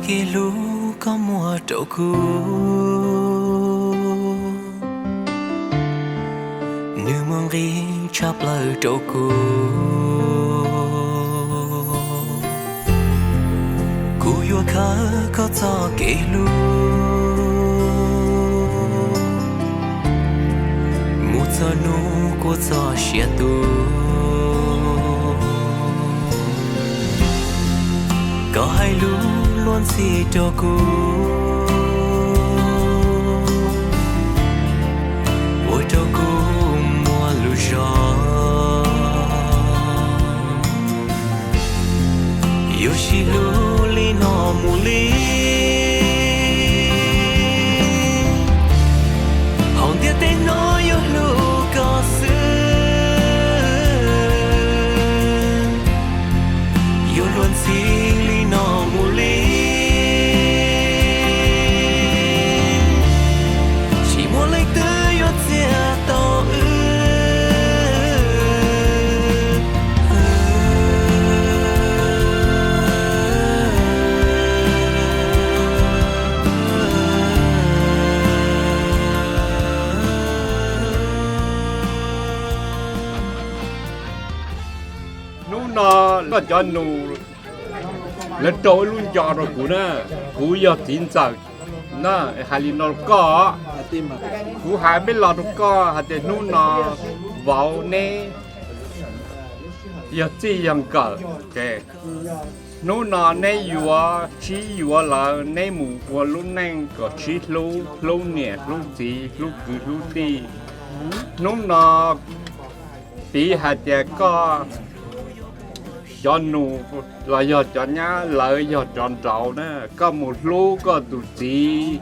Kev hlub koj muaj rau kuv, nws muaj nqis tshaj plaws rau kuv. Kuv yuav khawb koj txoj kev hlub mus txog hnub kuv txoj sia tu. Koj hais lus luag ntxhi rau kuv, ua rau kuv muaj lus zog. Yuav sib hlub li no mus li, hauv ntiaj teb no yuav hlub koj xwb. Yuav luag ntxhi li no mus li, tsis muaj leej twg yuav txiav tau wb. Hnub no koj cov nus lawv rau ib lub nco rau kuv na, kuv yog txiv ntxawm na, hais li no rau koj. Kuv hais peb los rau koj hais tias hnub no vauv neb yog txij yog nkawm, hnub no neb yuav sib yuav lawm, neb mus ua lub neej kom sib hlub, hlub niam hlub txiv, hlub kwv hlub tij. Hnub no piv hais tias koj cov nus los yog cov nyab, lawv yog cov nraud na, koj mus hlub koj tus txiv,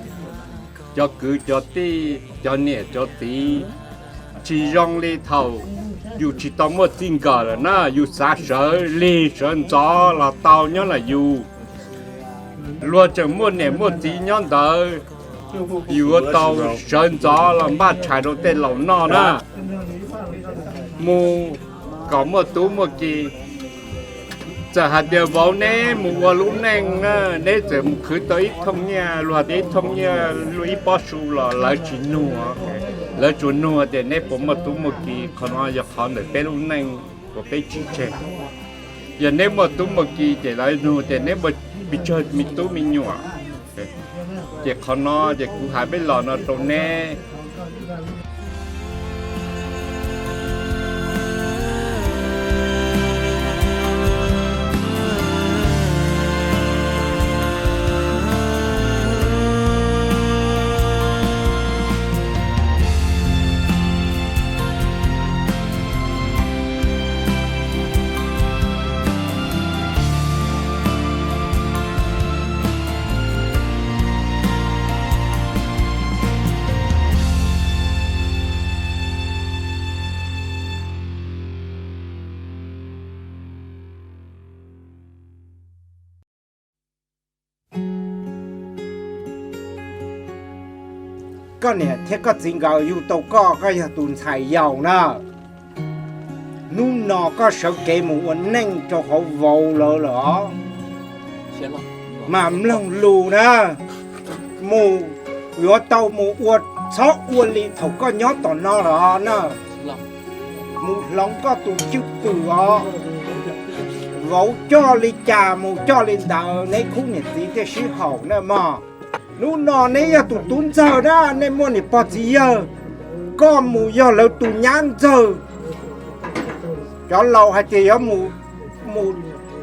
cov kwv cov tij, cov niam cov txiv, tsis zoo li thaum yus tsis tau muaj txij nkawm lawm na, yus xav sawv lig sawv ntxov los tau nyob ntawm yus. Luag tseem muaj niam muaj txiv nyob ntawd, yus yuav tau sawv ntxov los npaj tshais rau tej laus noj na, mus kom muaj tub muaj ki. Txawm hais tias vauv neb mus ua lub neej na, neb txawm mus khwv tau ib thooj nyiaj, luag tias ib thooj nyiaj luaj ib pob su los lawv tsis nug, lawv tsuas nug tias neb puas muaj tub muaj ki. Qhov no yog qhov ntawm peb lub neej uas peb tsim tseg. Yog neb muaj tub muaj ki ces lawv nug tias neb muaj pes tsawg me tub me nyuam. Ces qhov no ces kuv hais peb los no rau neb. Koj niam thiab koj txiv nkawd yug tau koj, koj yog tus ntxhais yaus na. Hnub no koj sawv kev mus ua neej rau hauv vauv lawv lawm os, mas mloog lus na, mus, yuav tau mus ua, txhob ua li thaum koj nyob tom no lawm na. Mus hloov koj tus cwj pwm os. Vauv coj li cas mus coj li ntawd, neb khub niam txiv thiaj sib haum na mog. Hnub no neb yog tus tub ntxawg na, nej muaj niam pog txiv yawg, koj mus yog lawv tus nyab ntxawg. Cov laus hais tias yuav mus, mus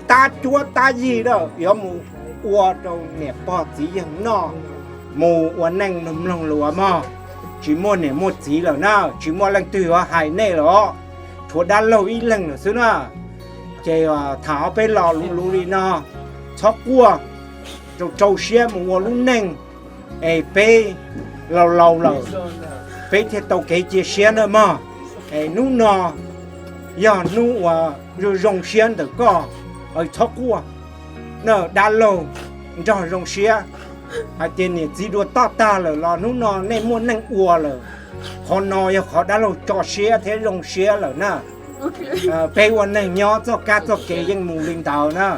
tab cuab tab yig na, yuav mus ua rau niam pog txiv yawg noj, mus ua neej mloog lus mog. Tsis muaj niam muaj txiv lawm na, tsis muaj leej twg yuav hais nej lawm os, tshuav dab laug ib leeg lawm xwb na. Ces tham ob peb lo lus lus li no, txhob quaj, rau rau siab mus ua lub neej, es peb laus laus lawm, peb thiaj tau kev cia siab na mog. Es hnub no yog hnub uas zoo zoo siab ntawm koj, txhob quaj na, dab laug nrog zoo siab. Hais tias niam txiv dua toj tag lawm los hnub no nej muaj neej ua lawm, qhov no yog qhov dab laug tso siab thiab zoo siab lawm na. Peb ua neeg nyob txoj kab txoj kev yeej mus li ntawd na.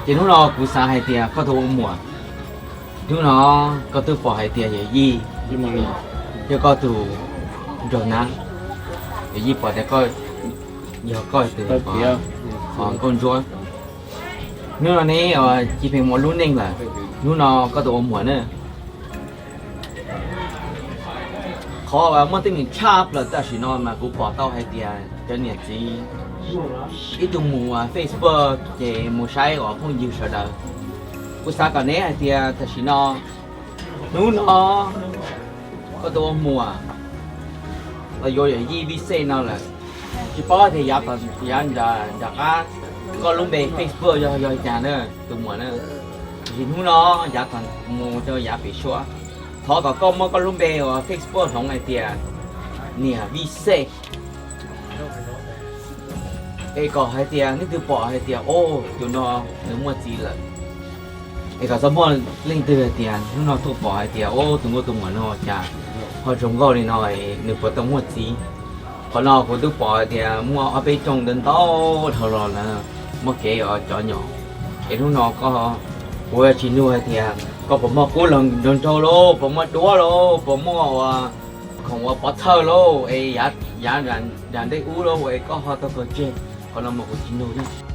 Ces hnub no kuv xav hais tias koj tus ua muam, Hnub no koj twb pom hais tias yawm yij yog koj tus nraug nab, yawm yij pom tias koj yog koj tus nkauj ntsuab. Hnub no neb cia li mus ua lub neej lawm, hnub no koj tus ua muam na. Qhov uas muaj teeb meem tshaj plaws tam sim no mas kuv pom tau hais tias cov niam txiv ib tug mus Facebook ces mus saib uas phooj ywg sawv daws. Kuv xav kom neb hais tias tam sim no, hnub no koj tus ua muam los yuav yawm yij Vij Xej no lawm. Tsis paub tias yav nram qab koj lub npe Facebook yog yog cas na tus muam na. Tiam sis hnub no yav tag mus rau yav pem suab, thov kom koj muab koj lub npe uas Facebook hloov hais tias niam Vij Xej. Es kom hais tias leej twg pom hais tias, o, tus no nws muaj txiv lawm. Es kom txhob muaj leej twg hais tias hnub no tuaj pom hais tias, o, tus nkauj tus muam no cas ho zoo nkauj li no, nws puas tau muaj txiv. Qhov no kuv twb pom hais tias muaj ob peb rooj ntau ntau dhau los lawm, muaj kev cov nyom. Es hnub no koj, kuv tsis nug hais tias koj puas muaj qub los nraug nraug lauj, puas muaj duab lauj, puas muaj ua khoom ua pov thawj lauj, es yav nram ntej ub lauj es koj ho tau kawg tseg. Qhov no mas kuv tsis nug thiab.